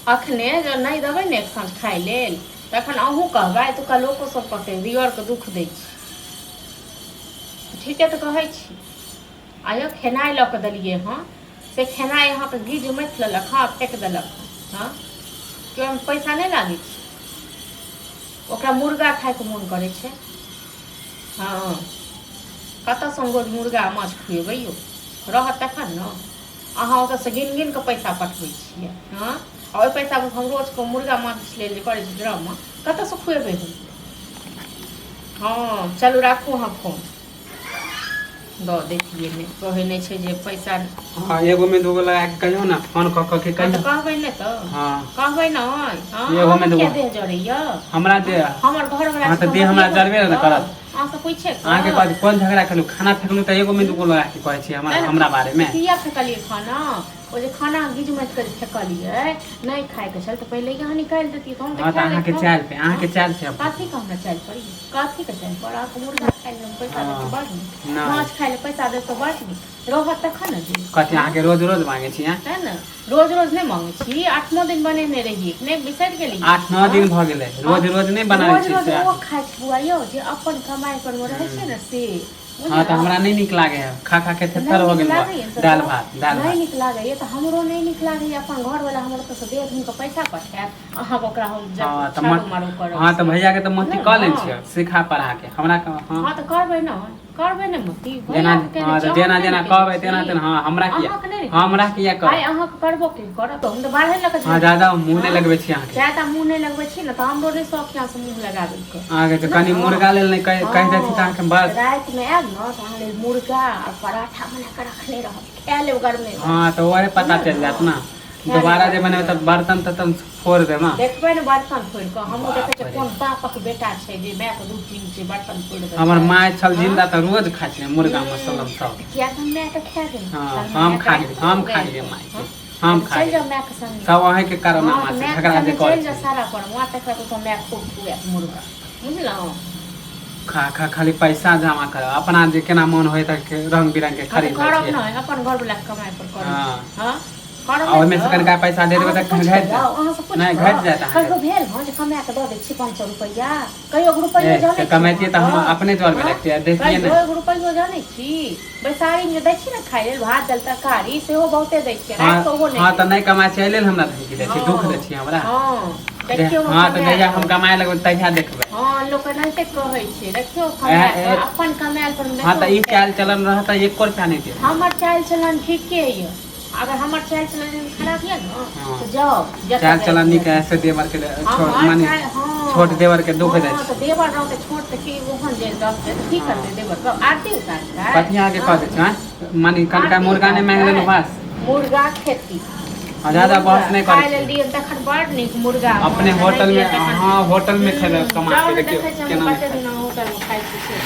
अखने जँ नहि देबै ने एक साँझ खाय लेल तखन अहूँ कहबै, एतुका लोको सब कहतै दिअरके दुख दै छी। ठीके तऽ कहै छी। आयौ खेनाइ लऽ कऽ देलियै हँ से खेनाइ अहाँके गिज मथि लेलक हँ फेक देलक हँ। हँ कि ओहिमे पैसा नहि लागै छै? ओकरा मुर्गा खायके मोन करै छै। हँ कतऽसँ हम रोज मुर्गा आ माछ खुएबै यौ? रहत तखन ने। अहाँ ओतऽसँ गिन गिन कऽ पैसा पठबै छियै। हँ आ ओहि पैसामे हम रोजके मुर्गा माछ लेल जे करै छी ड्रामा, कतऽसँ खुएबै हम? हँ चलू राखू अहाँ फोन। दऽ दैतियै नहि कहै नहि छै जे पैसा। हँ, एगो में दूगो लगा के कहियो ना, फोन कऽ कऽ के हँ तऽ कहियो। कहबै नहि तऽ? हँ। कहबै नहि? हँ। एगो में अहाँके दूगो। किया देह जरैया? हमरा दे। हमर घरवला हँ छै तऽ देह हमरा बतियेबो जरबे नहि ने करत। अहाँसँ पूछे अहाँके कऽ कहै कोन झगड़ा केलहुँ? खाना फेकलहुँ तऽ एगो में दूगो लगा के कहै छी हमरा हमरा बारे में। किया फेकलियै खाना? ओ जे खाना गीज मथि कऽ जे फेकलियै, नहि खायके छल तऽ पहिले अहाँ निकालि दैतियै तऽ हम तऽ हँ तऽ खा अहाँके लैतहुँ। चालि पे, अहाँके चालि से हम कथी के हमरा चालि पड़ी? कथी के चालि पर? अहाँके मुर्गा खाय लेल हम पैसा देब तऽ हँ बड़ नीक, नहि माछ खाय लेल पैसा देब तऽ बड़ नीक, रहत तखन ने देब। कथी? हँ अहाँके रोज रोज मांगे छी? आँय? तैँ ने रोज रोज नहि मांगै छी, 8मो दिन बनेने रहियै, नहि बिसरि गेलियै? 8-9 हँ दिन भऽ गेलै, हँ रोज रोज नहि बनाबै रोज छी रोज से। ओ खाइ छै बौआ यौ, जे अपन कमाइ पर मे रहै छै ने से। हँ तऽ बुझलहुँ? हमरा नहि नीक लागै है, खा खा के तऽ नहि थेथर हो नीक गेल बा। लागैए तऽ दालि जाउ। भात, दालि नहि भात नीक लागैए तऽ हमरो नहि नीक लागैए। अपन घरवला हमर ओतऽसँ देह धुनि कऽ पैसा पठायत, अहाँके ओकरा हम हँ तऽ छाड़ू मारू करब हँ तऽ से भैया के तऽ मती बुझलहुँ कऽ ने? लै छियै सिखा पढ़ा के हमरा हँ। हँ तऽ करबै ने, करबै ने मती। जेना भैयाके केने हँ छी तऽ जेना अहाँके नहि जेना ने केने कहबै तेना छी। तेना। हँ, हमरा किया? अहाँके नहि ने केने हमरा छी। किया आइ करब? अहाँके करबो की करब? हम तऽ बाहरे लऽ कऽ हँ झेल ज्यादा मुँह नहि हँ लगबै छी अहाँके। ज्यादा मुँह नहि लगबै छी ने तऽ हमरो नहि शौक यऽ अहाँसँ मुँह लगाबैके। अहाँके तऽ बुझलहुँ कनि ने? मुर्गा लेल नहि कहि कहि दै छी तऽ हँ अहाँके तऽ बस। रातिमे आयब ने तऽ अहाँ लेल मुर्गा आ पराठा बना कऽ रखने रहब, खा लेब गरमे गरम। हँ तऽ ओहे पता बुझलहुँ चलि ने? जायत ने। खा लेब दोबारा जे गरमे बनेबै तऽ गरम। बर्तन तर्तन फोड़ देब ने। देखबै ने बर्तन फोड़ि कऽ। हमहूँ देखै बाप छियै रे। कोन बापक बेटा छै जे मायके दूध पीबै छै, बर्तन फोड़ि दै हमर छै। माय छल हँ जिन्दा तऽ रोज खाइ छलै मुर्गा हूँ मसल्लम सब। तऽ किया तऽ हम मायके खा गेलहुँ? हँ तहन हम हम मायके खा गेली, राखितो हम ने खा उबालि गेलियै कऽ। मायके। हँ हम तऽ खा चलि जाउ गेली मायके संगे। सब अहींके हँ कारनामा तऽ छै मायके झगड़ा जे संगे करै चलि जाउ छलियै। सारा पर वहाँ, तकर बाद ओतऽ माय खूब खुआयत मुर्गा, बुझलहुँ? खा खा खाली पैसा जमा करब, अपना जे केना मोन होय तऽ रंग बिरंग के हँ तऽ खरीद लै करब छियै। नहि, अपन घरवलाके कमाइ पर करै हँ छी। हँ करब आ नहि ओहिमे से तऽ? कनिका पैसा दे देबै अहाँसँ तऽ पूछि कऽ घटि जाउ, जायत। अहाँसँ पूछि नहि कऽ घटि जायत अहाँके। कहियो भेल हँ जे कमा कऽ दऽ दै छी 500 रुपैआ? कहियो एगो ए रुपैओ तऽ जनै छी कमैतियै तऽ अहाँके? हम अपने जरमे हँ रखतियै, देखतियै कहियो ने। एगो रुपैओ जनै छी? बैसारीमे जे दै छी ने खाय लेल भात दालि तरकारी, सेहो बहुते दै छियै, हँ राति कऽ ओहो नहि हँ दै तऽ नहि छियै। कमाइ छियै एहि लेल हमरा धमकी दै छी, दुःख दै हँ छी हमरा? हँ देखियौ हम हँ तऽ कमाए जहिया हम कऽ। कमाए लगबै तहिया देखबै। हँ लोक एनाहिते कहै छै। देखियौ कमाए कऽ, अपन कमायल पर हँ देखियौ तऽ हम ई खायब। चालि चलन रहत तऽ एको रुपया नहि देब। हमर चालि चलन ठीके यऽ। अगर हमर चालि चलन खराब यऽ ने हँ तऽ जाउ जतऽ चालि जाइके चलन हुए नीक है से ततऽ। देवरके छोट हमर माने चालि छोट हँ देवरके दुःख दै हँ तऽ छी। देवर रहतै छोट तऽ की ओहन जे रहतै तऽ की हँ करतै देवर? आरती उतारतै? कथी अहाँके हँ कह दै छी? आँय माने कनिका आरती मुर्गा नहि माँगि उतारतै? लेलहुँ बस। मुर्गा खेती हँ ज्यादा मुर्गा बहस नहि करै खाय छी। लेल दियौ तखन बड़ नीक मुर्गा अपने माछ आ नहि होटलमे दियौ तखन हँ होटलमे खेबै कमा जाउ के, ने देखियौ देखै छी हम केना नहि कते खाइ दिना छी। होटलमे खाइ छी से।